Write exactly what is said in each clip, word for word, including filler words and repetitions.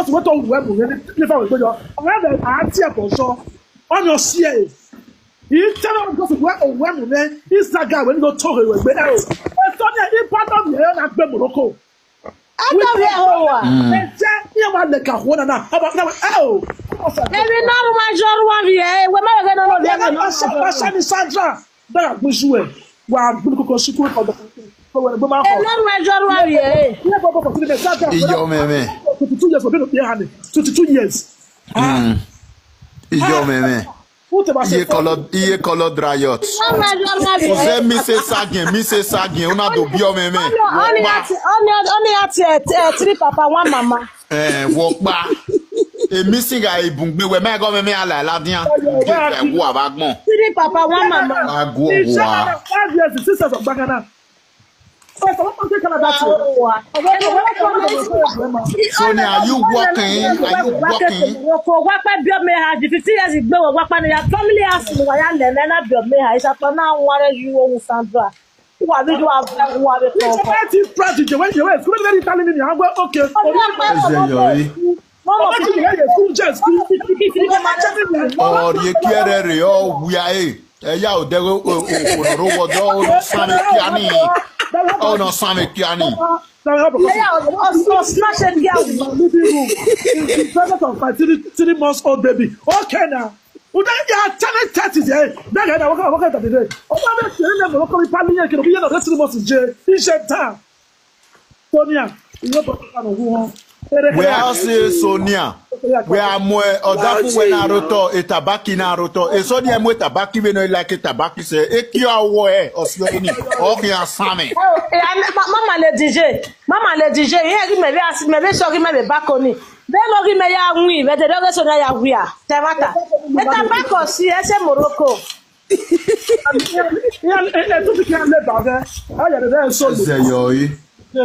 Wẹ to wẹ mu ne ne fa wẹ gbe yọ. Ọmọ ẹvẹ a tie ẹbọ sọ. Ọni ọ si ẹre. I tell you because wẹ owẹ mu ne Instagram wẹ ni do to he wẹ gbe ẹro. Ẹsọ ni ipa dọ mi ẹre na gbe Morocco. Ata vbe ẹho wa. Ẹjẹ iye ma lẹ ka khuo na na. Ọba na ẹro. Emwi ne ọ rhunmwuda zọ rhunmwuda vbe ẹre, wẹ ma vbe ghe ne ọ nọ vbe ẹre. Pasha ni Sandra. Dara gbe isu ẹ, wa gbe koko si kue kọdọ. Ko wẹ gbe ma kọ. Ena ruẹ zọ ruẹ vbe ẹre. Iye bọbọ for three years, Sandra. Iyọ mẹmẹ. Twenty-two years, obi no be honey. Twenty-two years. Mm. Iyọ mẹmẹ. Who te ba Iye say kọlọ, iye kọlọ dry out. Ena ruẹ zọ ruẹ vbe ẹre. Ọzẹ mi se sagin, mi se sagin, una do bi ọmwẹ mwẹ. Ọni, ọni, ọni, ọni, ọni, ọni, eh, eh, three papa, one mama. Eh, wọ kpa. Emi sin gha ibun gbe wẹ, mẹ gọ mẹ, mẹ ala ladian. Gate ẹwu avbe agbọn. Three papa, one mama. Agu ọwa. Five years, six years of gbagana. So, so what take Canada to? Sonia, are you working? Are you working? Wa kpa biọ mẹ ha, di fifty years igbe wa kpa ne ya family house ni wa ya lẹ nẹ na biọ mẹ ha. Isa pa na wa re yu ohun Sandra. Wa bi ju a wa re ko. It's about this project. When you were school, very Italian in your way. Okay. Eze yọ e. Mama, Ọmọ ti yẹ school, just school. Ọrịe kiẹrẹ rre ọ wia e. Ẹya odẹ o o o o no ro wọdọ o no sanmẹ kiani. O no sanmẹ kiani. Ọsọsọsọ. Three months old baby. Okay now. Uda ya challenge thirty ye. Daga na waka waka thirty day. O ma be sere ne mo ko mi pa mi ye kiro bi ye na three months je. Ije ta. Sonia, iwe baba no wu hon. Wẹ a sẹ Sonia, wẹ a mu ọdafẹn wẹ na rotọ, etabaki na rotọ. E Sonia mu etabaki vbene ọ like etabaki sẹ, e ki ọ wọ ẹ, ọ si ọre ni, ọ khian sanmwẹ. Mama le D J, mama le D J, iran ghi mẹ vbe as-, mẹ vbe sọ ghi mẹ vbe balcony. Vbene ọ ghi mẹ ya win, vbe dede ọghe Sonia ya wia, tẹ ẹmwata. Etabaki ọ si ẹse Morocco. Iran, e, e, tutu khian le ba vẹ, a ya dede so. Ẹzẹ yọ e. Ẹ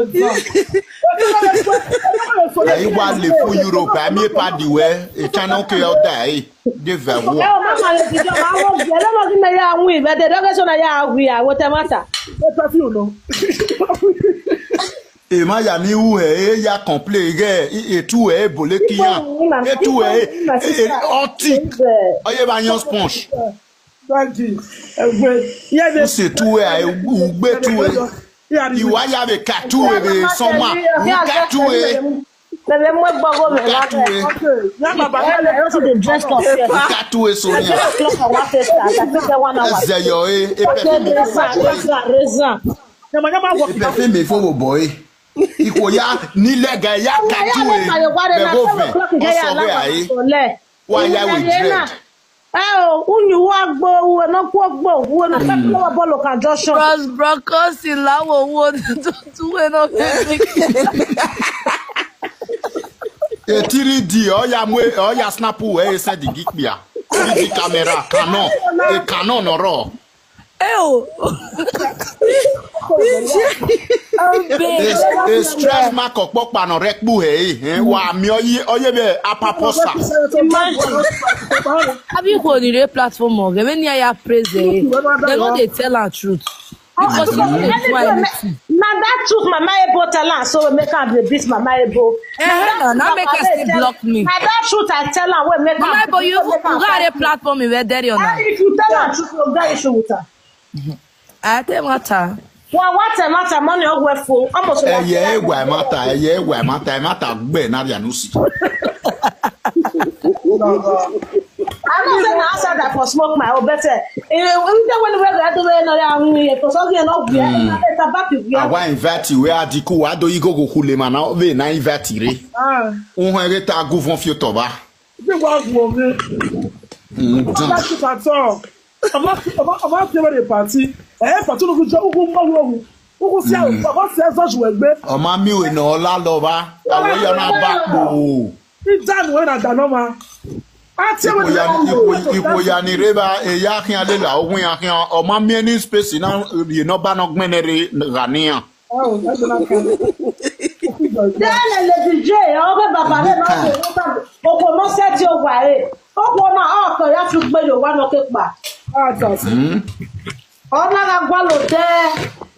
i wa le fo Europe, a miẹn padi wẹ, e China ke ọ da e, de vẹ wọ. Ẹ o, mama le dide, ma wo bi, ẹ lọ ghi mẹ ya win, vbe dede ọghe Sonia ya wia, wẹ tẹ ẹmwata. Ẹ ta fi o nọ. Emwa ya ni ru hẹ, e ya complain ighẹ e tu hẹ, e bole kiyan, e tu hẹ, e, e, e, ọ thick, ọ ye vbe yan sponge. Daddy, ẹgbẹ, yeah, u se tu hẹ, a, u gbe tu hẹ. I wa ya vbe ka tu hẹ vbe sọma, u ka tu hẹ. Mẹ vbe mu egbe ọghe mwẹ vbe. Ka tu hẹ. Okay, yeah, baba. Ẹ lẹ, ẹ ti dey dress up here. U ka tu hẹ Sonia. Dress up like one face card, I think one hour. Ẹzẹ yọ e, e perfume. Razor, razor, razor. Yamayama work. E perfume fo vbe obọ e. Ikhuo ya ni lẹga ya ka tu hẹ. Vbe ghovẹ, ọ sọ wẹ a e. Wa ya vbe dread. Ẹ o, uyin uwa gbo, uwe ne ọ kuo gbo, uwe ne ọ fẹ kpọlọ bọọlu kan junction. Bros, Brocosi la wo wo tutu we no fẹ. E three D, ọ ya mu, ọ ya snap uwẹ, e send ghi kpia. Three D camera, Canon, e Canon nọ rrọọ. Eo. E, e stretch mark ọkpọkpa nọ rre ẹkpu hẹ e, eh, wa miẹn ọ ye, ọ ye vbe apaposa. Imagine. Abi kho ni re platform ọghe, vbene iran ya praise e, they no dey tell am truth. Because he no dey do anything. Na that truth Mama Ebo tell am, so we make am dey beat Mama Ebo. Eh, na, na make her still block me. Na that truth I tell am, we make am. Mama Ebo, you, you got a platform in where there or not? If you tell am truth, you get issue with her. A te ẹmwata. Wa wa te ẹmwata, money ọ wẹ fo. Almost. Ẹyẹ ẹwa ẹmwata, ẹyẹ ẹwa ẹmwata, ẹmwata gbẹ na dia nusi. I know say na outside I for smoke my own, but, eh, eh, we dey when we go do we no ya hungry, because all the no we, eh, na better back we. I wa invite you, where Adiku, wa do you go go hule man, na we na invite you. Ah. Uhun ege ta gu von fi otọ ba. Ibe wa gu ọmọ. Mm, done. That's it at all. Ọmọ, ọmọ, ọmọ ti wẹ de party. Eh, party no good job. Ugu mọ wo wu. Ugu si a, ọmọ si a zọ ju egbe. Ọmọ mi we no la lọ ba. Awo ya na ba po. Idan we na da no ma. A ti we Ipo ya, na ipo, ipo ya ni re ba, e ya khian lela, o win ya khian. Ọmọ mi any space na, ye no ba no gbẹn ne re gha nian. Dele Lady J, ọghe baba rẹ ma se wota, okhuo ma sẹtin owa ẹre. Okhuo na, ọ ke ya fi ugbe ye owa ne ọ ke kpa. Mm. Ọ na gha gualọ odẹ,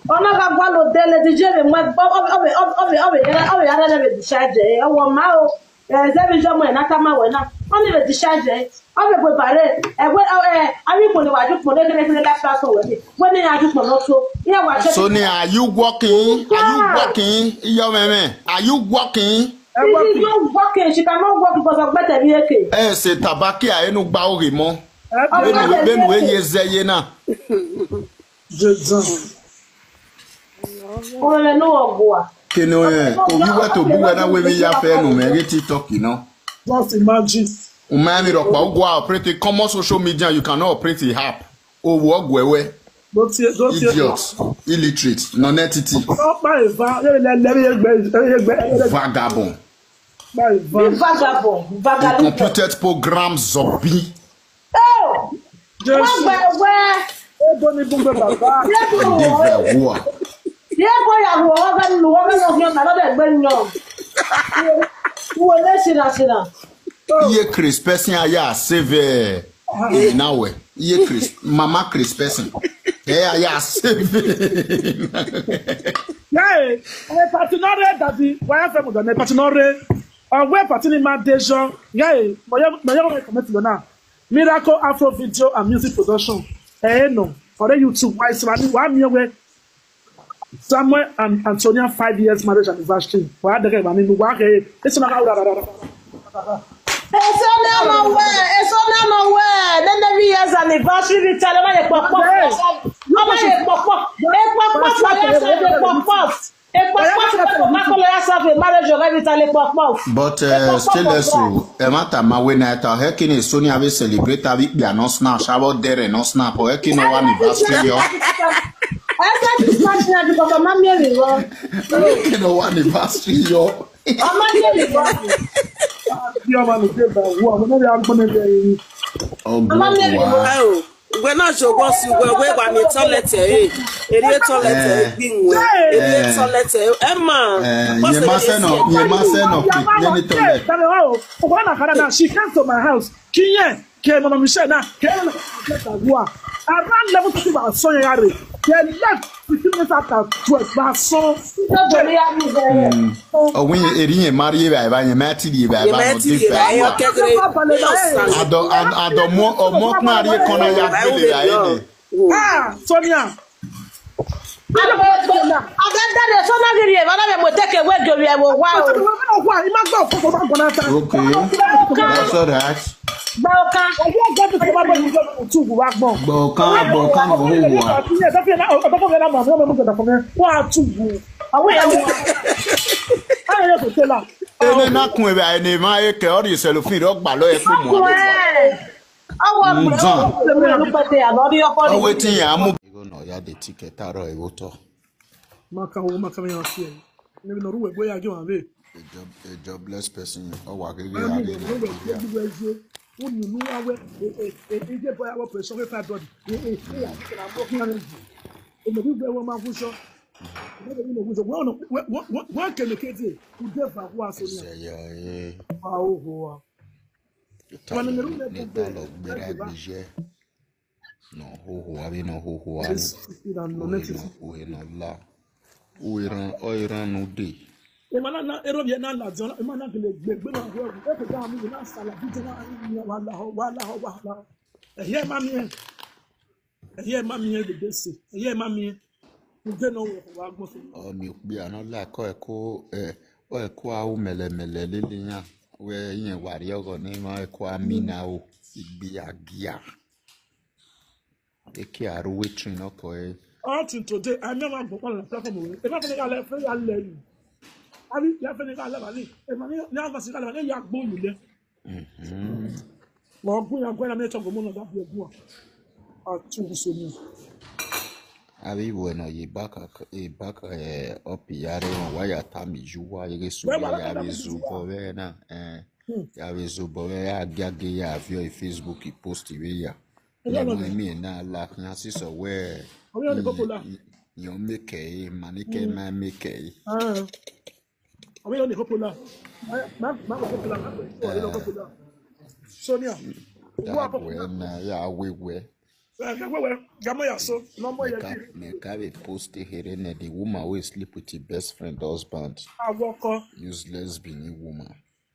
ọ na gha gualọ odẹ, Lady J vbe mu ẹgbẹ, ọ vbe, ọ vbe, ọ vbe, ọ vbe, ọ vbe ya rẹrẹ vbe decide, ọ wọ ma o. Ẹzẹ vbe iye ọmọ ẹre na tama wẹ na, ọnii vbe discharge ẹre, ọ vbe bu eba rre, ẹwẹ, ẹ, avbe ikpọnọ wa ju ikpọnọ, ekhene ekhene da class wẹ ni, wẹ ne iran ju ikpọnọ so, iran wa check. Sonia, are you working? Are you working? Iye ọmọ ẹmwẹ, are you working? She is not working, she cannot work because of gbẹtẹ vbe eke. Ẹ sẹ tabaki a enu gba oghe mọ. Vbene vbene ye zẹ ye na. Ọmọ ẹmwẹ ne ọ gua. Kene ovbi uwẹ tobọ uwẹ na wẹ vbe ya fẹ ne u mwẹ ghe TikTok nọ. Just imagine. U ma emwi rhọkpa, u gua operate common social media, you cannot operate a app. Owo ọguẹ wẹ. Do tie, do tie. Idiot, illiterate, non-entity. Ọ kpa eva, ye lẹ lẹ ye gbe, ye gbe. Vagabond. Kpa eva. Vagabond, vagabond. A computed program zombie. Oh! Jesu. Wọ́n gbà ẹ̀wẹ́. Ebo ni bungbe baba. Ebo wọ. Ebo ya wọ ọgẹ nínú ọgẹ náà fi ọ̀nà lọ́dọ̀ ẹgbẹ́ yan. Wo lé ṣìnà ṣìnà. Iye Chris person aya save. Eh, na wẹ. Iye Chris, mama Chris person. Eh, aya save. Hey, eh, party no re, daddy. Why have them done party no re? Ọghe party ni ma de jọ. Yeah, mo ye mo ye comment lo na. Miracle Afro Video and Music Production. Eh no. Ọre YouTube, why so ni wa mi we Samuel and Antonia five years marriage anniversary. Wa de ke ba ni wa ke. Eso na ka ra ra ra. Eso na ma we, eso na ma we. Then the years anniversary, we tell them ye pọpọ. Ọmọ ye pọpọ. E pọpọ for ya se pọpọ. E pọpọ for ya se marriage of every time e pọpọ. But uh, still less, ẹ ma ta ma we na ta he kini Sonia vbe celebrate avbe ikpia nọ snap, shabọ dẹrẹ nọ snap, he kini wa anniversary yọ. Ẹ sẹ ti snap na because ọmọ mi ẹ rẹ wọ. He kini wa anniversary yọ. Ọmọ mi ẹ rẹ wọ. Bí ọmọ mi dé bá wọ, ọmọ náà yà gbọ́n mi bẹ́ẹ̀ yìí. Ọmọ mi ẹ rẹ wọ. Ọgọ wa. Wẹ na jọ wọ si wẹ wẹ wa ni toilet ẹ. Eri toilet ẹ gbin wẹ. Eri toilet ẹ. Ẹ ma. Eh, ye ma se no, ye ma se no ki ne ni toilet. Dame, oh, oh, na kara na, she came to my house. Kiyen, ke mama mi se na, ke na ke ta wa. Around eleven thirty wa so ya re. They left fifteen minutes after twelve. Wa so. Ọwin eri yẹn ma rhie vbe eva, yẹn ma ti rhie vbe eva, no different. Adọ, adọ, ọmọ ọkpọn rhie kọna ya gbele ra ene. Ah, Sonia. Abẹ dade Sonia ghi rhie vbe na vbe mu teke we ghe vbe ẹvbo wa o. Wa, ima gba okoko ma gbọna ta. Okay. That's all right. Gba oka. Ọwọ gẹdẹ ko ma bọ ni tu gu wa gbọn. Gba oka, gba oka na ho wa. Wa tu gu. Awe ya. Aye ko tela. Ene na kun ebe ene ma eke ọ rhie cellophane rọ gbalọ ẹkpo mu. Awa gbe. Nzan. Ọwọ etin ya mu. Igho nọ ya de ticket arọ ẹvbo otọ. Ma ka wo, ma ka me ya fi. Ne bi nọ ru wẹ gbe ya ghe wan ve. A job, a jobless person, ọ wa ghe ghe ya ghe Nigeria. Unu nu wa wẹ, e, e, e, e, je boy our pressure, we five body. E, e, e, ya, e, na bo ki na. E, me bi gbe wo ma fu so. E, me bi no fu so. Wo no, wo, wo, wo, wo ke me ke de. U de va wa so ni. Sẹ ya, e. Wa o ho wa. Neta lọ, neta lọ gbera gbe iye. Ne ọ hoho, avbe ne ọ hoho, aro. Uhe ne ọ la. Uhe rhan, ọ i rhan ne ude. Emwa na, na, erha ovbi ẹre na ladian, emwa na gele gbe egbe na vbe ẹvbo, e ke da mu na sala video na, wa lahọ, wa lahọ, wa lahọ. Ẹhiẹ ma miẹn. Ẹhiẹ ma miẹn dede ẹse. Ẹhiẹ ma miẹn. Ude ne ọ wa gbọn so. Ọmiokpia ne ọ la ẹko ẹko, eh, ọ ẹko a ru mẹlẹmẹlẹ lele iran. Wẹ irẹn wa rrie ọghọ ne emwa ẹko a mina o, igbe a gia. Eke a ru waiting ọkọ ẹre. Until today, I never go on the platform. If I feel like I left, I left you. I mean, you feel like I left, I leave. If I need, now I see I left, I need you go you there. Mhm. Well, go and go and make talk more than that. A tu so ni. Avbe iwẹ nọ ye back, e back, eh, up ya re wan wa ya tama iye uwa, ye ghe su uwa ya vbe zubọ vbe na, eh, ya vbe zubọ vbe ya giagia ya viọ e Facebook post vbe ya. Ẹmwẹ na la khian sisọ wẹ, ọ vbe ọ ni popular. Yọ make ẹ, ma ni kẹ ma make ẹ. Ah. Ọ vbe ọ ni popular. Ma, ma, ma popular, ma popular. Sonia. Ya wẹ na, ya wẹ wẹ. Ẹ, ẹ, wẹ, wẹ, ga mọ ya so, nọ mọ ya ki. Mẹ ka vbe post here nẹ, the woman wey sleep with his best friend husband. Awọkọ. Useless Benin woman.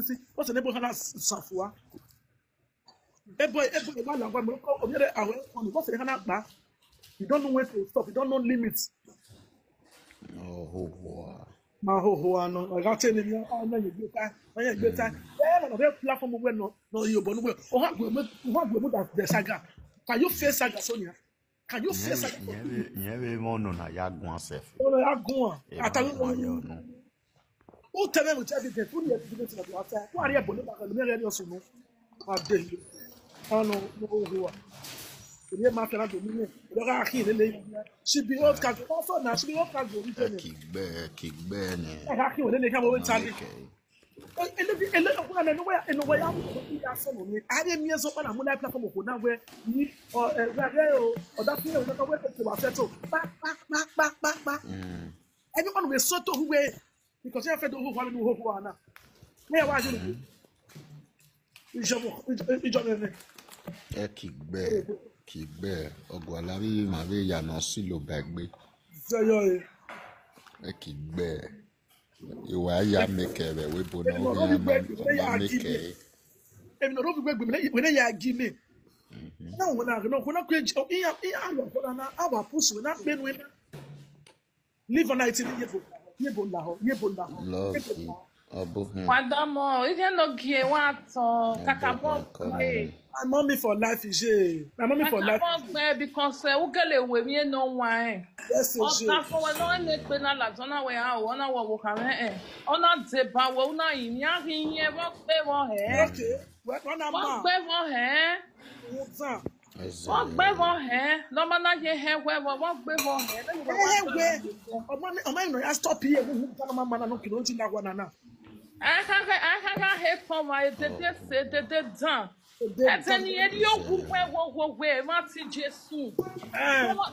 sisi, what's the neighbor hana safua. Ebo ebo ebo na gwa mo ko obi re awe ko ni, what's the hana pa. You don't know when to stop, you don't know limit. Ohohoa. Ma hoho ano, I got ten million, oh, no, you get time, no, you get time. Yeah, no, the platform we no, no, you but we, oh, how we, how we move that the saga. Can you face saga, Sonia? Can you face saga? Nyẹvbe nyẹvbe mọ nọ na ya guan sẹf. No, no, I go on. I tell Wa you, yo no. Who tell them with evidence? Who need evidence of your affair? Who are you, but no, no, no, no, no. I dare you. I know, no, who are. Ye ma fẹ na do mi ni. Lo ga khin lele. She be old cargo. That's all now. She be old cargo. Ẹ kì í gbẹ, ẹ kì í gbẹ ni. Ẹ ga khin lele ka mo we tali. Kẹ. Ele ele ko na no we no we ya mu ya so no ni. A re mi eso pa na mu na platform ko na we ni o e we o o da fi o na we ko wa se to. Pa pa pa pa pa pa. Mm. Everyone we so to who we because you have to who one who who na. Me wa ju. Ijo mo ijo mo ni. Ẹ kì í gbẹ, kì í gbẹ. Ọgọ alábí màá bẹ ya nọ sí ló bá gbé. Yo yo e. Ẹ kì í gbẹ. Ìwà ya mẹkẹ rẹ wé bo náà Èmi náà ó ló fi bí gbẹ ọmọ gbẹ yà á jí mẹkẹ. mi. Èmi náà ló fi gbẹ gbẹ mi lẹ́yìn wẹ́n yà á jí mi. Náà wọ́n náà náà wọ́n náà kú ẹjọ́ ìyá ìyá àlọ́ ọ̀gbọ́n náà á wà pùsù náà gbẹ́nu ẹ̀ náà. Leave on night ni yebo yebo làhọ yebo làhọ. Lọọkì ọbọ hẹn. Wadamọ, ihe no gie wa tọn kakabọ gbe. My mommy for life is here. My mommy for life. Kakabọ gbe because eh, ugele we mi no wa eh. Yes, yes, Ọta fọ we no ne gbe na la zona we ha o, ona wo wo ka me eh. Ona de ba we una yi ni a ghi yen wo gbe wo he. Okay. Well, when I'm Wo mad, gbe wo he. what's up? Wo gbe wo he. No ma na ye he we wo wo gbe wo he. Hey, where? Ọmọ mi, ọmọ mi, I stop here. Who can my man no kilo ti na wa na na. Akaka akaka he tọn wa edede se edede dan. Ẹtẹni eri owu wẹ wo wo wẹ ma ti Jesu.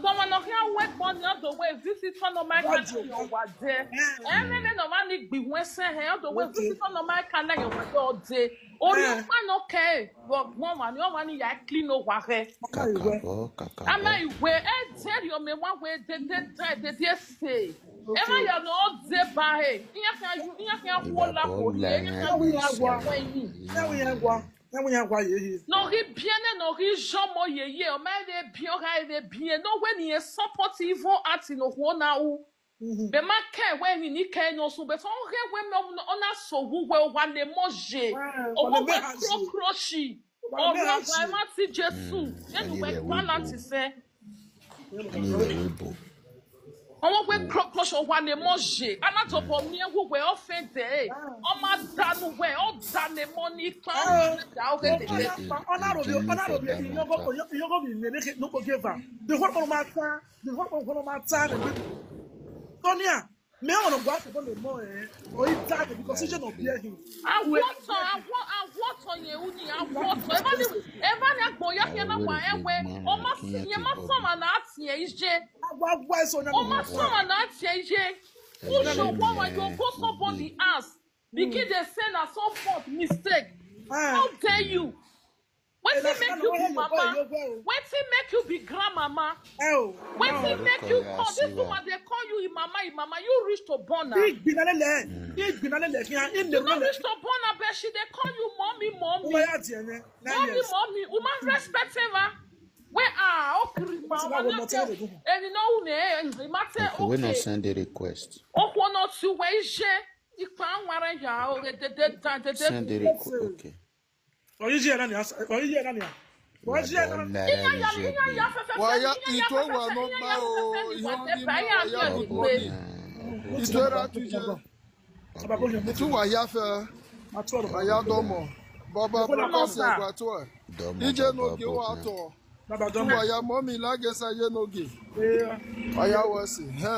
Dọmọ nọ khian wẹ gbọn ni ọdọ wẹ visitọ nọ ma ka na yọ wa dẹ. Ẹmwẹ nọ ma ni gbi wẹ sẹ hẹ ọdọ wẹ visitọ nọ ma ka na yọ wa dẹ ọdẹ. Ori ọkpa nọ kẹ vbe ọgbọn wa ni ọmwa ni ya clean owa hẹ. Kakabọ kakabọ. Ama iwe ẹ dẹrriọ mẹ wa wẹ dede dan dede se. Ẹ ma ya nọ deba he. Iyan khian yu iyan khian wo la ko ye iyan khian wo la ko wẹ yi. Now we have one. Now we have one here. Ne ọ ghi biẹnẹ ne ọ ghi zọmọ yeye ọ ma vbe biẹn ọ gha vbe biẹn ne ọ wẹ ne irẹn support evil act ne okhuo na ru. Mẹ ma kẹ wẹ emwi ni kẹ ne ọ sun but ọ ghẹ wẹ mẹ ọ na so wu wẹ owa ne mọ ye. Ọwọ wẹ krokroshi. Ọrọgha ma ti Jesu yẹn ne uwẹ balance sẹ. Ni rẹ webo. Ọmọ wẹ krokroshi owa ne mọ ye. A na tobọ miẹn wu wẹ ọ fẹn dẹ. Ọ ma danu wẹ ọ da ne mọ ni kpa. Da ọ ghẹ dede. Ọna rọbì ọna rọbì ìyọkọ ìyọkọ bì nene no go give am. The whole of my time, the whole of my time. Sonia, me I wanna go out to the more eh. Or he died because he should not bear him. Awọtọn awọ awọtọn yẹn wu ni awọtọn. Eva ni eva ni agbọn ya khian na wa ẹwẹ. Ọ ma yẹn ma sọmọ na tiẹ iye. Agua agua eso na. Ọ ma sọmọ na tiẹ iye. Usual one you go somebody ask. Begin dey say na some fault mistake. How dare you? Wetin make you be mama? Wetin make you be grandmama? Wetin make you call this woman dey call you im mama im mama? You reach to born her. Ìgbìnà lélẹ̀. Ìgbìnà lélẹ̀ kí n You no reach to born her but she dey call you mommy mommy. Mommy mommy. Woman respect her. Wẹ ah okiri ma ọmọ náà tẹ ẹni náà wù mí ẹ ẹ ma tẹ Okay, we no okay. Send the request. Okwu ọ̀nà tí wẹ̀ ṣe ipa àwọn ara yà ó dede dan dede. Send the request. Okay. Ọ̀yíyí ẹ̀ náà ni. Ọ̀yíyí ẹ̀ náà ni. Ọ̀yíyí ẹ̀ náà ni. Ìyá ya ìyá ya fẹ́fẹ́ Waya ìyá ya ito wa fẹ́fẹ́ no ìyá ma ya o fẹ́fẹ́ iho ìwà ni tẹ ma báyà ya yà good ìwé. Morning. Ito era tu je. Itu wa ya fe. Wa ya domo. Baba bro ka se gwa to. Ije no ge wa to. Tu wa ya mommy la ge sa ye no ge. Wa ya wa si. He.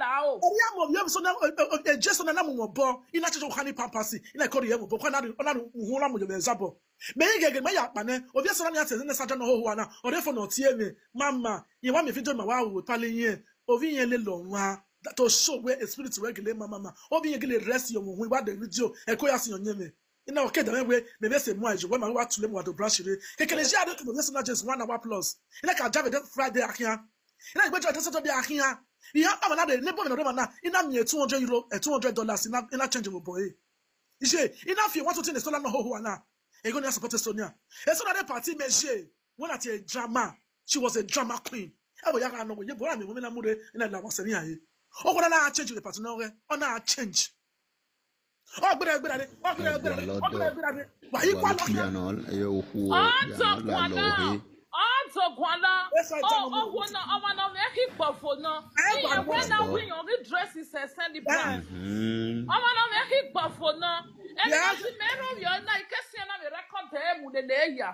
la o. Erriọ mẹ ovbi eso na, e, e, e, Jesu na na mu mwẹ obọ, I na change okha ni pampers, I na kọrọ irẹn mwẹ obọ, ọ na rhie, ọ na rhie uhunmwu la mu yọ vbe ẹzabọ. Mẹ i gheghe, mẹ ya kpa nẹ, ovbi eso na ni a te ne saja nọ hoho a na, ọ rhie phone ọ tie mwẹ, mama, irẹn wa miẹn video ma wa ru pali irẹn, ovbi irẹn lele ọmwa, that to show wẹ spirit wẹ gele ma, mama, ovbi irẹn gele rest yọ mwẹ uhunmwu, I wa de video, ẹko ya si yọ yẹn mwẹ. I na ọ ke da mwẹ wẹ, mẹ vbe sẹ muan yo, wẹ ma wa tule mu wa do branch rre. Kekele je a rre ke ovbi eso na just one hour plus. I na ka ja vbe Friday akhian. I na gbe ja vbe Saturday akhian. Iran kpa ma na de, ne bọ mẹ ne ọ rre ma na, I na miẹn two hundred euro, eh, two hundred dollars, I na, I na change vbe obọ ẹre. Iye, I na fi one thousand ne sola nọ hoho a na. Egho ne a support Sonia. Eso na rre party mẹ ye. When I tell drama, she was a drama queen. Ẹ vbe ya gha nọ wẹ, ye bọ ra mi, wẹ na mu rre, I na la wa sẹ ni a ye. Ọ na na change vbe party na ọghẹ, ọ na change. Ọ gbera, gbera re, ọ gbera, gbera re, ọ gbera, gbera re. Wa yi kwa lọ khian. Ọdọ guan na, ọdọ guan na. Ohwo na, ọmwa ne ọ mwẹ khin gbọvo na. Iye wẹ na wẹ iran ghi dress sẹ celebrant. Ọmwa ne ọ mwẹ khin gbọvo na. Ẹmwẹ na si mẹ rhọvbiẹ na, I ke siẹn na vbe record emu lele ya.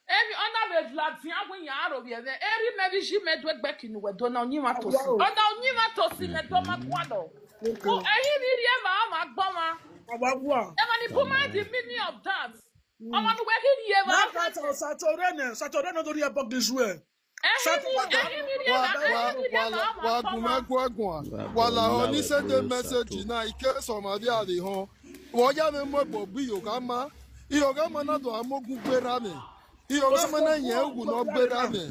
Emwi ọ na vbe ladian wẹ iran aro vbiẹ mwẹ, erha mẹ vbe iye mẹ do egbe kinu wẹ do na, uyinmwẹ Tosi. Ọ na uyinmwẹ Tosi mẹ do ma gualọ. Ẹhi vbe rhie evba ọmwa agbọnmwa. Emwa ni bu ma the meaning of that. Ọmwa ne uwẹ ghi rhie evba. Saturday nẹ, Saturday nọ do rhie ẹbọ gbe iye. Ẹhi vbe rhie evba, ẹhi vbe rhie evba ọmwa agbọnmwa. Wa gu mwẹ guan guan. Wa lahọ ni send message na, I ke sẹ ọmwa vbe a vbe họn. Vbe ọ ya mwẹ mu ẹbọ gbe Iyọghama. Iyọghama na do a mu ogun gberra mwẹ. Iyọghama na yẹn uwu ne ọ gberra mwẹ.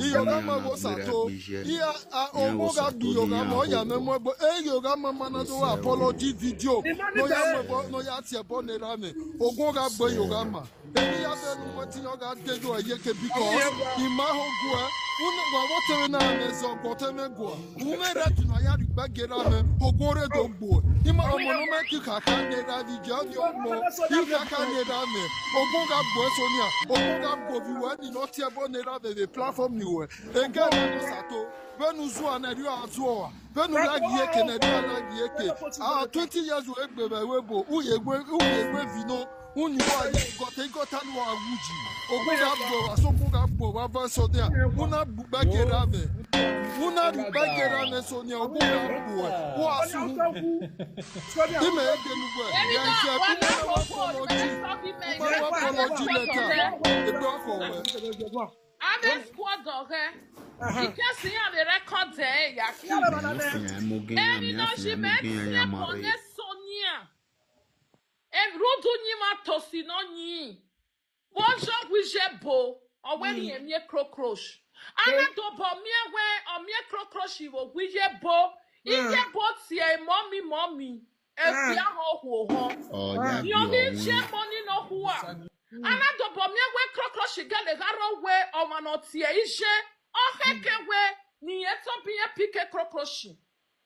Iyọghama wo Sato. Iya, a, ọmọ gha gbe Iyọghama, ọ ya mwẹ mu ẹbọ. Iyọghama ma na do apology video. Ne ọ ya mu ẹbọ, ne ọ ya tie ẹbọ ne erha mwẹ. Ogun gha gbe Iyọghama. Emwi ya vbe ne uwẹ te iran gha de yo ẹyeke, because I ma họn guẹ. Unu wa vbe ọtẹn mwẹ na mwẹ zẹ ọgọ ọtẹn mwẹ guan. U mwẹ right ne a ya rhie ikpẹgẹ erha mwẹ, ogun rre do gbo. I ma ọmọ ne ọ mwẹ ke khakha ne erha vbe iye, ọ ni ọmọ, I khakha ne erha mwẹ. Ogun gha gbo eso nia, ogun gha gbo ovbi uwẹ ni ne ọ tie ẹbọ ne erha mwẹ vbe platform ni ruẹ. Ege ne ọ Sato, vbene u zuọ na, erriọ a zuọ uwa. Vbene u la gie eke na, erriọ a la gie eke. Ah, twenty years u egbe vbe ẹvbo ebo, u ye egbe, u ye egbe vi nọ. Unu wa ye igọta igọta ne uwa wu ji. Ogun gha gbo uwa, so ogun gha gbo uwa vẹ eso nia. U na gbe ikpẹgẹ erha mwẹ. U na gbe ikpẹgẹ erha mwẹ eso nia, ogun gha gbo uwa. Wa su. Imẹ ege ne uwẹ. Ya ise, u ma wa apology. U ma wa apology letter. Egbe ọkhọ wẹ. Avbe squad ọghẹ. I ke siẹn iran vbe record ẹre ya ki. Emwi ne ọ si mẹ tie ẹbọ ne eso nia. Rhunmwuda uyinmwẹ Tosi ne ọ yin. Vbọzọ gu iye ebo, ọ wẹ ne irẹn miẹn Crocroch. A na dobọ miẹn wẹ ọ miẹn Crocroch vbe ogu iye ebo. Iye ebo tie mọmi mọmi. Ẹkpia họn okhuo họn. Ọ ya Ne ọ ghi gie ọmọ. Gie mọni ne ọ khua. A na dobọ miẹn wẹ Crocroch gele gha rre wẹ ọmwa ne ọ tie iye. Ọ khẹke wẹ ne irẹn tobọ irẹn pike Crocroch.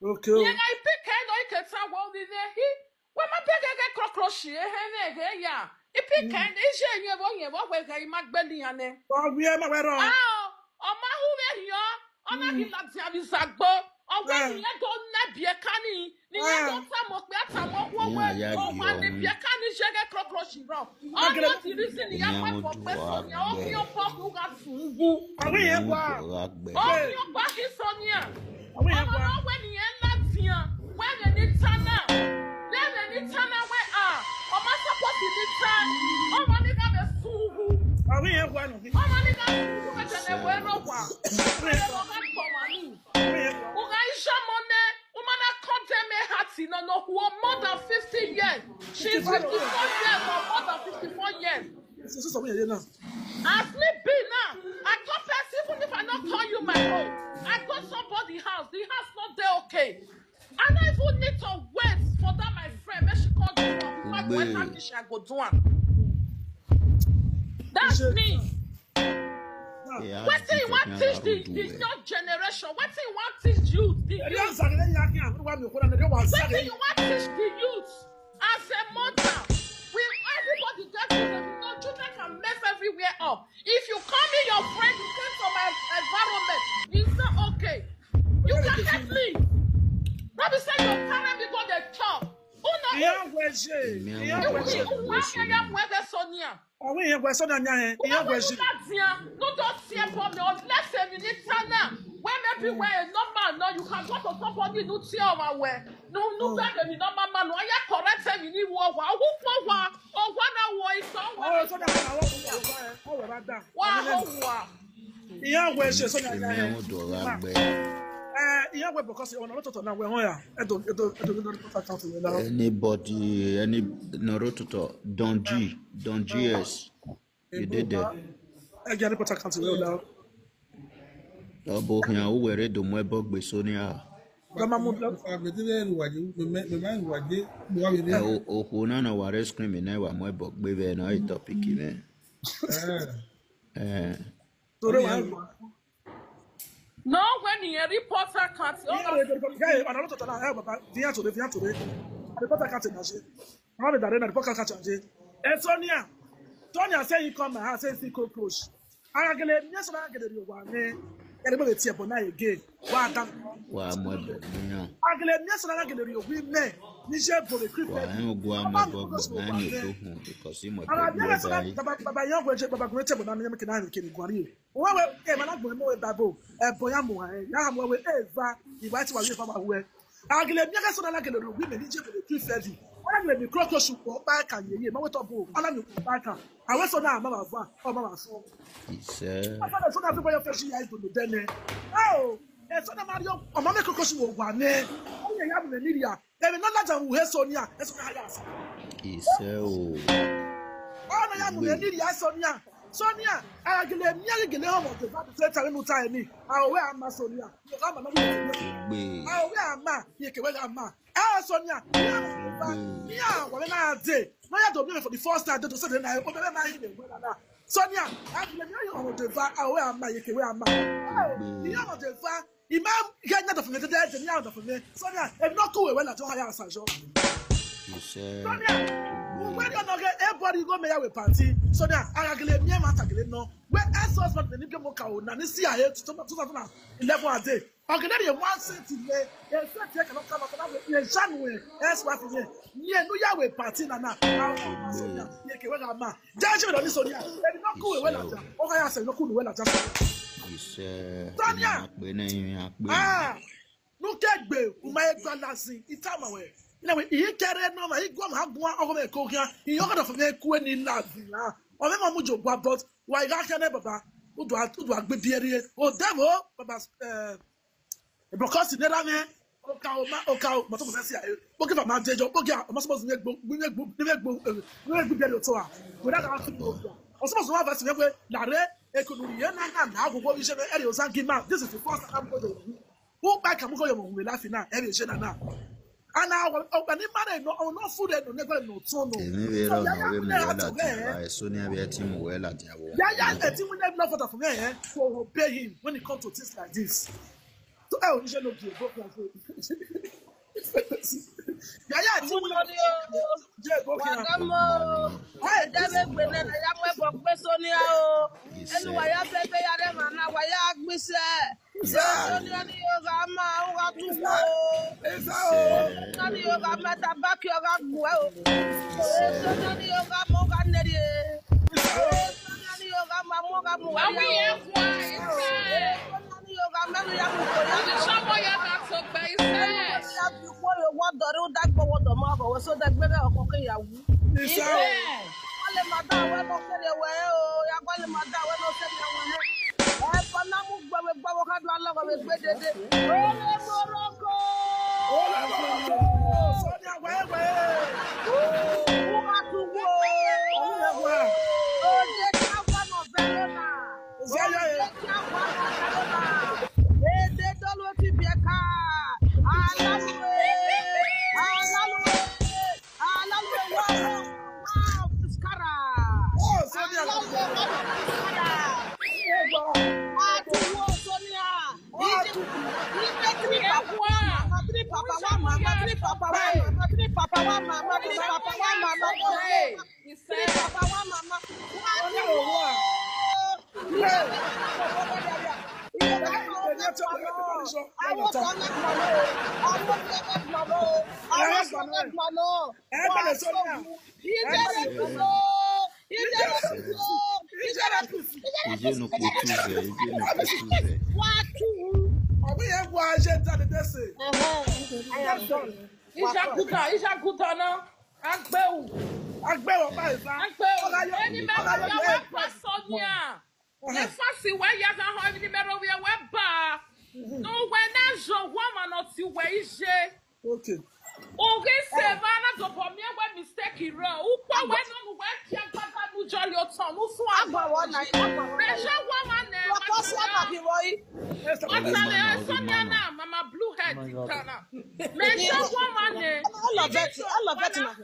Okay. Irẹn gha i pike nọ, I ke ta wẹ ovbi mwẹ hi. Wẹ ma bẹghe ghe Crocroch ehẹn mwẹ ghe ya. I pike nọ, iye yẹn vbe ọ yẹn vbe ọ wẹ ghe I ma gbele iran nẹ. Ọ wiẹ ma wẹ rrọọ. Ah, ọ ma hu vbe rhiọn, ọ na ghi ladian vbe izagbo. Ọ wẹ ne irẹn do nẹ biẹ ka ni, ne irẹn do tama okpia tama okhuo wẹ, ọ wa ne biẹ ka ni ye ghe Crocroch rrọọ. Ọ ni the reason ne I ya mu ẹbọ gbe eso nia, ọ khian obọ khu gha sun uwu. Ọ khian obọ gha gbe. Ọ khian obọ gha gbe eso nia. Ọmọ ne ọ wẹ ne irẹn ladian, wẹ vbene I ta na, vbene I ta na wẹ, ah, ọ ma support ne I ta, ọmọ ni gha vbe sun uwu. Ọmọ ni gha sun uwu, vbe jẹ ne wẹ rre owa. Vbe ọ gha kpọnmwa ni. U gha i zọmọ nẹ, u ma na condemn me hati nọ ne okhuo more than fifty years. She's fifty-four years or more than fifty-four years. As me be now, I told person, even if I not call you my own, I go somebody house, the house not there, okay. I don't even need to wait for that my friend. Make she call you from before I go enter kitchen, I go do am. That's me. Wetin you wan teach the, the young generation? Wetin you wan teach youth? The youth? Wetin you wan teach the youth? As a mother, we, everybody get children. You know, children can mess everywhere up. If you call me your friend, you come to my environment, it's not okay. You can help me. No be say your parent be go dey chop. Who know? Ìyá wẹ̀ṣẹ̀. Ìyá wẹ̀ṣẹ̀. Who wan hear ya wẹ Sonia? Ọwọ́ ìyẹn wẹ̀ Sonia ni ahẹ́. Ìyá wẹ̀ṣẹ̀. Who wan hear ya? No don see problem. Unless a minute now. Maybe wẹ normal nọ, you can go to somebody ne u tie ọmwa wẹ, ne u, ne u vẹ emwi normal man nọ, a ya correct emwi ni wu owa, u kpo owa, owa na wo isan owa. Oh, so that I want to, oh, oh, oh, oh, oh, oh. Wa ho wa. Iran wẹ ṣe so that I, iran do gha gbe. Eh, iran wẹ because ọna ọrototọ na wẹ họn ya. Edo, Edo, Edo, Edo, Edo, Edo, Edo, Edo. Anybody, any, ọna ọrototọ, Don G, Don G S. Edede. Ẹ gia ni Port Harcourt wẹ ọna. Ọ bu okhian, u wẹ rre do mu ẹbọ gbe Sonia. Gama mu. Agbede vbe ru wa je, mẹ, mẹ, mẹ ma ru wa je, mo wa vbe rre. Ẹ, o, okhuo na nọ wa rre screen na, wa mu ẹbọ gbe vbe nọ, e topic nẹ. Eh. Eh. Tore wa. No, when he report account, oh, yeah, yeah, yeah, yeah, ọna ọrototọ na, eh, baba, vian tore, vian tore. Report account na je. Ọna vbe dare na, report account je. Eh, Sonia. Sonia say he come my house, say he see cockroach. A gha gele miẹn sẹ na, a gha gele rhie owa mwẹ. Ẹre mo vbe tie ẹbọ na again. Wa da. Wa mu ẹbọ gbe iran. A gele miẹn sẹ na, a gha gele rhie owa mwẹ. Ni je bore Christian. Wa rẹn ogu a mu ẹbọ gbe iran, ne do hun, because he mu ẹbọ gbe iran. Baba, baba, iran wẹ je, baba, gu mwẹ tie ẹbọ na, ne iran ke na rhie kene guan rrie. Wẹ wẹ, emwa na gbẹn mu Bible, ẹbọ ya mu hẹ, ya mu wẹ, eva, iwa ti wa ye fa wa wẹ. A gele miẹn khẹ sẹ na, a gele rhie owa mwẹ ni je vbe Christian. Wa gele mi cockroach ukpọn, ọkpa ẹkan yeye, ma wẹ tọ bo, a na mi ukpọn ọkpa ẹkan. A wẹ sẹ na, ma vba va, ọ ma vba sọ. Isẹ. Afa na sẹ na fi bọyọ fẹsi ya ido ne odẹ nẹ. Ẹ o, ẹ sẹ na ma rhie, ọ ma mwẹ cockroach vbe owa nẹ. Ọ yẹ ya mu mwẹ ni rhia. Emwi ne ọ ladian vbe uwu Sonia, Sonia ya sa. Isẹ o. Ọ na ya mu mwẹ ni rhia Sonia. Sonia, a gele miẹn ghi gele họn ọmọ Jehova, the same time ne u ta ẹre ni. A wẹ a ma Sonia. Jehova ma na wẹ. Egbe. A wẹ a ma, iyeke wẹ gha ma. Ẹ Sonia, iran wa vbe na de. No ya do miẹn for the first time, de do sẹ de na, o bẹbẹ ma yi de wẹ na. Sonia, a gele miẹn họn ọmọ Jehova, a wẹ a ma, iyeke wẹ a ma. Egbe. Iran ọmọ Jehova, I ma ghe ne ọdọ fo mwẹ dede, ẹdẹ ne iran ọdọ fo mwẹ. Sonia, emwi ne ọ ku wẹ wẹ ladian, ọ gha ya sa yọ. Isẹ. Sonia, uwẹ ni ọ nọ ghe, everybody go me ya wẹ party. Sonia, a gha gele miẹn ma ta gele nọ. Wẹ ex-husband ni gie mọ ka o, na ni si a he two thousand eleven a day. Ọ gele rhie one cent mẹ, a cent he cannot come out, na wẹ, ye janu wẹ, ex-wife ye. Ni enu ya wẹ party na na. Sonia, iyeke wẹ gha ma. Judge me, Sonia. Emwi ne ọ ku wẹ wẹ ladian. Ọ gha ya sẹ, emwi ne ọ ku wẹ ladian. Isẹ. Sonia. Akpe ne iran akpe. Ah. Nu ke gbe, u ma egba lazin, i tama wẹ. Ina wẹ, i kẹre nọ ma, i guan ma guan, ọgọ mwẹ ko khian. I ọgọ dọ fo mwẹ ku ni lazin, ah. Ọ mwẹ ma mu jo gua, but wa i gha khian nẹ, baba. U do a, u do a gbe biẹ rrie. O devil, baba, eh, Because ne erha mwẹ, okaro ma, okaro, ma tọ mọ sẹ sia, eh, kpokẹ fa ma de jọ, kpokẹ, ọmọ sọmọ zun egbo, egbo, egbo, eh, egbo bẹrẹ otọ a. Wẹ na gha fi mo gba. Ọsọmọ zun wa va si wẹ, la rre, eko nu rhie na, na, na, agogo iṣẹ mwẹ, ẹre Ozangima. This is the first time I'm going to. Who back am go your mom laugh na, ẹre iṣẹ na na. Ana ọgbẹni mare nọ, ọ nọ fu rẹ nọ, ne ẹgbẹrẹ nọ tọn nọ. Emwi vbe rọ nọ, vbe mu wẹ ladian, Sonia vbe ẹtin mu wẹ ladian vbo. Yaya, ẹtin mu ne blood father for me, eh, to obey him when it comes to things like this. So, eh, oníṣẹ́ ló di èbó kan fún mi. Yaya, ẹtin mu ne di èbó kan. Wa dọmọ o. Ẹ dẹ́gbẹ̀gbẹ̀ náà, ya mọ ẹbọ gbe Sonia o. Ẹnu wa ya fẹ́ fẹ́ ya rẹ màá na, wa ya gbèsè. Sonia ni yo gha ma, u gha tu wo. Sonia ni yo gha ma, tabaki ọ gha gbuẹ o. Sonia ni yo gha ma, u gha nẹrriẹ. Sonia ni yo gha ma, mu ọ gha mu wa. Sonia ni yo gha ma, ẹnu ya mu ko ya. Sonia ni ya fi ukpo ye, wọ dọrẹ, u da gbọ, wọ dọ ma ọghọ wẹ, so dẹ gbe rẹ ọkọ ke ya wu. Wale ma da wẹ nọ kere wẹ o, ya wale ma da wẹ nọ kere wẹ. Ẹbọ na mu gbe vbe gbe vbe, ọ ka do alọghọ vbe gbe dede. Ole Morocco! Ole Morocco! Sonia wẹ wẹ! U gha tu wo! Ole wẹ! Ode kia wa nọ Verona! Ode kia wa nọ Verona! Ede dolo ti biẹ ka! Alalue! Alalue! Alalue, wow, wow, Skara. Oh, Sonia. Alalue, wow, Skara. Atuwo, Sonia. Ije, ije three papa, mama, three papa, one mama, three papa, one mama, three papa, one mama, three papa, one mama, three papa, one mama. Atuwo. Ije no kpo Tuesday, ije no kpo Tuesday. Wa tu. Ọmọ yẹn wa ye ta dede se. Ẹhẹn. I am done. Ijaguda, Ijaguda na. Agbeu. Agbeu ọba eva. Agbeu. Ọgha yo, eni mẹ ọgha yo wa ye pa Sonia. Ẹhẹn. Efasi wẹ ya gha họn emwi ne imẹ rhọvbiẹ wẹ ba. Mhm. Ne uwẹ na zẹ owa ọmwa ne ọ tie uwẹ iye. Okay. U ghi sẹ evba na dobọ miẹn wẹ mistake rrọọ. Ukpo wẹ nọ ne uwẹ kie agbada ne u jọlẹ otọ ne u suẹn. Agba wọ na, agba wọ na. Mẹ zẹ owa ọmwa nẹ, Prọfẹsọ Amakivọyi. Ọ ta nẹ, Sonia na, Mama Blue Head ta na. Mẹ zẹ owa ọmwa nẹ. I love it, I love it na.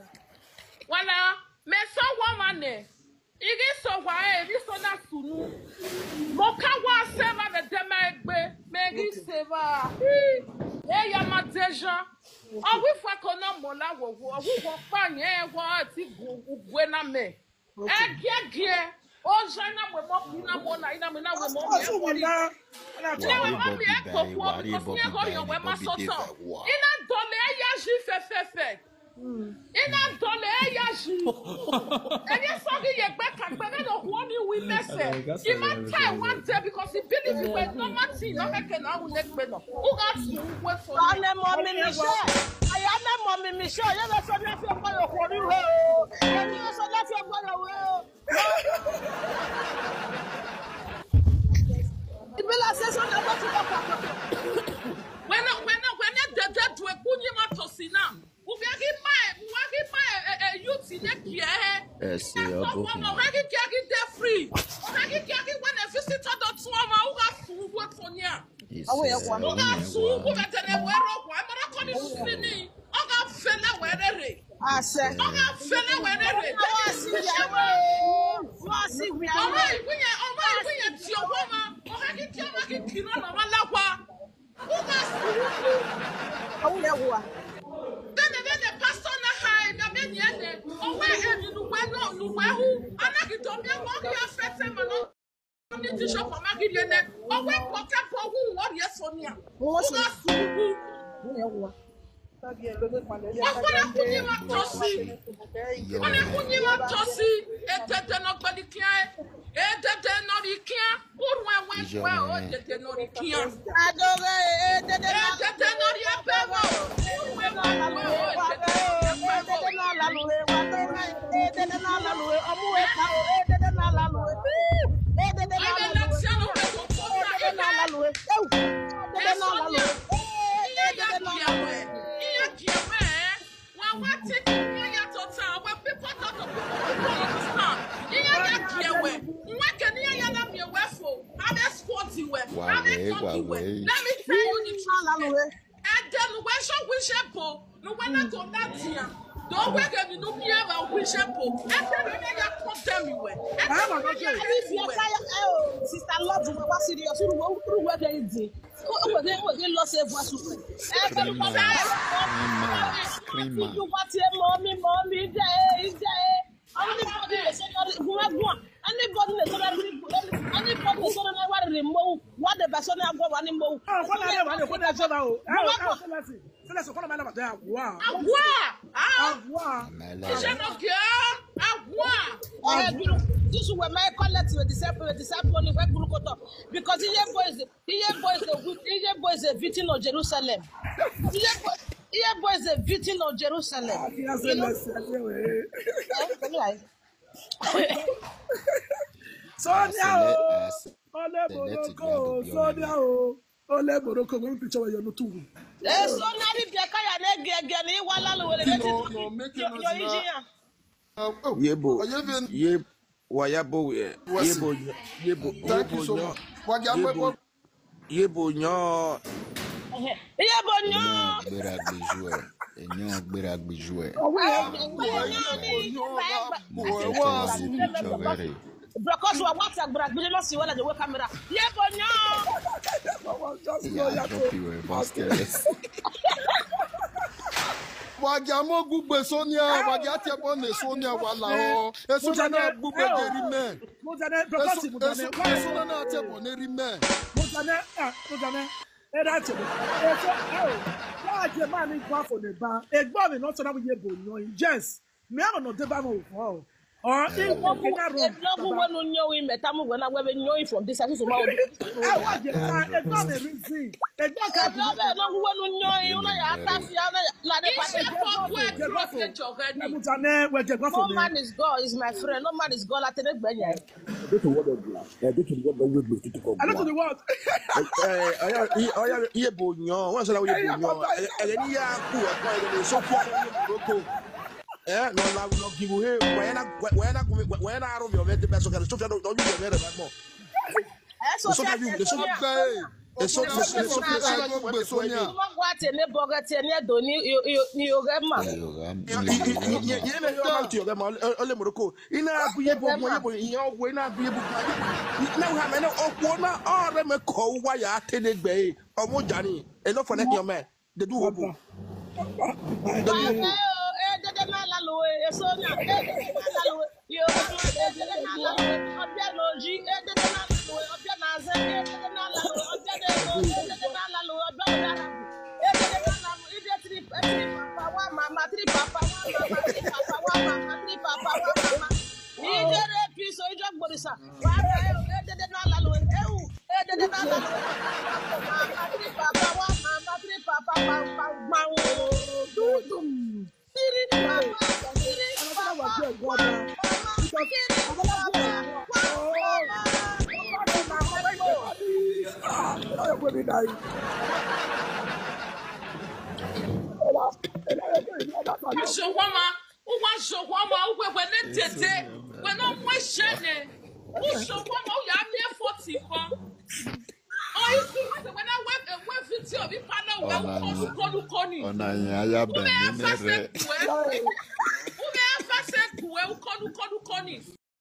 Wala, mẹ zẹ owa ọmwa nẹ. I ghi sẹ owa ẹre, I ghi sẹ na sunu. Mẹ ọ ka wa sẹ evba vbe ẹdẹ ma egbe, mẹ ghi sẹ evba. Eya ma dejan. Ọ wi fua ko na mọ la wowo, ọ wi wọ kpa yẹn, wọ ti gu ugue na mẹ. Ẹgiẹgiẹ, oja na wẹ mọ, na wẹ na, na wẹ na wẹ mọ. Of course, we na. Na wẹ mọ mi ẹ koko, because mi ẹ gho riẹn wẹ ma sọtọ. I na dọlẹ ya yi fẹfẹfẹ. I na dọlẹ ya yi. Emwi eso ghi ye egbe ka egbe, vbene okhuo ni wi mẹsẹ. I ma ta one day because I believe wẹ normal thing nọ khẹke ne a ru ne egbe nọ. U gha sunu uwu eso. Anẹ mọ mi mi sẹ. Aya nẹ mọ mi mi sẹ. Ye vbe sẹ ne a fi ọkpa ye okhuo ni ruẹ o. Ye vbe sẹ ne a fi ọkpa ye ruẹ o. Ibila sẹ sẹ ọna wẹ ti kọkọ. Wẹ nọ, wẹ nọ, wẹ nẹ dẹdẹ du ekpu yin ma tosi na. Uwẹ ghi ma, uwẹ ghi ma, e, e, youth ne gie hẹ. Ẹse ọbọ. Uwẹ ghi gie ghi de free. Uwẹ ghi gie ghi wẹ ne visitor do tuan ọmwa, u gha fu uwu fo nia. Ẹse ọbọ. U gha fu uwu vbe dẹnẹ wẹ rọ wa, ẹ ma na kọ ni fini. Ọ gha fẹlẹ wẹ rere. Asẹ. Ọ gha fẹlẹ wẹ rere. Wa si wia we. Wa si wia we. Ọmọ iwinna, ọmọ iwinna ti ọmọ ma. Ọ gha ghi tie ọmọ ghi kiri ọmọ ma la wa. U gha sunu. Awu ya wa. Dede, dede, pastor na ha e, na me ni ene. Ọ wẹ emwi ne uwẹ nọ, ne uwẹ hu. A na ghi do miẹn wẹ ọ ghi affect ma nọ. Ni ti shop ma ghi rhie nẹ. Ọ wẹ kpọkẹ bọ hu, ọ rhie eso nia. Wọ́n sì. U gha sunu. Wọ́n yẹn wà. Wa kpọnọ kun yin ma tosi. Kpọnọ kun yin ma tosi. Edede nọ gbẹlẹ ikian. Edede nọ rre ikian. Urhu ẹwẹn wẹ o, edede nọ rre ikian. Adoghe, edede nọ. Edede nọ rre ẹbẹ vbo. Urhu ẹwẹn wẹ o, edede nọ rre ẹbẹ vbo. Edede nọ lalu e, wa doghe. Edede nọ lalu e, ọmọ uwẹ ka o, edede nọ lalu e. Edede nọ lalu e. Edede nọ lalu e. Ewu. Edede nọ lalu e. Edede nọ lalu e. Iran gie wẹ, wa wa take iran ya tota, when people talk to people, people understand. Iran ya gie wẹ, wẹ ke ne iran ya na miẹn wẹ fo, a vbe squat wẹ, a vbe talk wẹ. Let me tell you the truth. Ẹdẹ ne uwẹ zọ wẹ iye ebo, ne uwẹ na go na dia, do wẹ ghe emwi ne u miẹn vbe wẹ iye ebo. Ẹdẹ ne iran ya condemn wẹ. Ẹdẹ ne iran ya hate wẹ. Sister Love, we were serious. Who who who were they? Who were they? Who were they lost a voice? Screamer, screamer. You want to mommy, mommy, day, day. Anybody dey say that, anybody dey say that, anybody dey say that, what the person na wa rere mo, what the person na go wa ni mo. Ah, kọ́nà rẹ̀ wà ní kọ́nà ẹjọ́ bá o. Ẹ o, ẹ o, Sẹ́lẹ̀sì, Sẹ́lẹ̀sì, kọ́nà máa ń lọ bàtà àwa. Àwa. Àwa. Iṣẹ́ náà kì í. Àwa. Ẹ, this is where my collect with disciple, with disciple, ni wẹ gburu kotọ. Because iye boys, iye boys, iye boys a victim of Jerusalem. Iye boy, iye boys a victim of Jerusalem. Àti Sẹ́lẹ̀sì, ẹ wẹ̀. Ẹ, pẹ̀lú àyè. Sonia o, ole Morocco, Sonia o, ole Morocco, we picture you no too. Eh, Sonia ni bi ka ya ne gẹgẹ ni wa la lo wele. No, no, make it not. Yebo, ye, wa ya bo we, yebo, yebo. Thank you so much. Wa ya bo. Yebo yan. Yebo yan. Gbera gbeju ẹ. Eyan gbera gbeju ẹ. Because wa wa ta gbera gbeju na si wala je we camera. Yebo yan. Just go ya drop you a basket. Wa ja mo gugbe Sonia, wa ja tie bọ ne Sonia wa la o. E Sonia na gugbe geri me. Muzane, Professor Muzane, why? Eso na na te bo ne ri me. Muzane, ah, Muzane, e da te bo. Eso, oh, why the man in kwa for the bar? E gbo mi no so na we ye bo no. Yes, me am no de ba mo fo. Or if you cannot run, no, who when you know him, a time when I will know him from this, I just want to. I want you. I don't know the reason. They don't have to. No, who when you know him, you know, you have to see, you know, like the Iṣẹ́ party. Fọ́ọ̀kù ẹ̀ dúró ṣe jọ̀gẹ́ ni. Mutane, we get one No for me. Man is God, is my friend. No man is God, I tell you, Benya. Go to what of God. Eh, go to what of God. I go to the world. Eh, eh, oya, i-, oya, iye bo yan. Wọ́n sọ la iye bo yan. Ẹ̀rẹ̀ ni ya ku ọkọ ẹ̀rẹ̀ ni Sophia ni Morocco. Eh, no la no give you hey. Why na, why na, why na aro mi ọmọ ẹdẹ bẹ Sophia, Sophia no, no you ọmọ ẹdẹ bẹ mọ. Eh, Sophia, Sophia, you, Sophia. Hey. Eso, eso, eso, eso, eso, eso, eso, eso, eso. Mo gba te ne bọgẹ te ne do ni, ni, ni oghẹ ma. Ye, ye, ye, ye, ye, me yo ma ti oghẹ ma, ole Morocco. Ina agu ye bo, ye bo, ye owo, ina agu ye bo. Na ha me na okwo na, ore me ko wa ya te ne gbe. Ọmọ jani, e no fo ne ki o me. De du obo. Baba o, e dede na la lo, e so na, e dede na la lo. Yo, edede na la lo, ọbia ne oyi, edede na la lo, ọbia ne azẹ, edede na la lo, ọbia ne ego, edede na la lo, ọbia ne arabu, edede na la lo, ide three, three papa, one mama, three papa, one mama, three papa, one mama, three papa, one mama. Ide re piso, ide ogborisa, wa na, edede na la lo, eu, edede na la lo, mama, three papa, one mama, three papa, pam, pam, pam, dum, dum. Zohwama, uwa zohwama, uwe wẹ ne dede, wẹ ne ọ mu ẹshẹ nẹ. U zohwama, u ya miẹn forty khan. Ọ i ku wẹ wẹ na wẹ, wẹ video vbe ipa na wẹ ukọ ni, ukọ ni, ukọ ni. Ọna yẹn a ya bẹn ne rẹ. U vbe a fẹsẹ kuẹ. U vbe a fẹsẹ kuẹ, ukọ ni, ukọ ni, ukọ ni.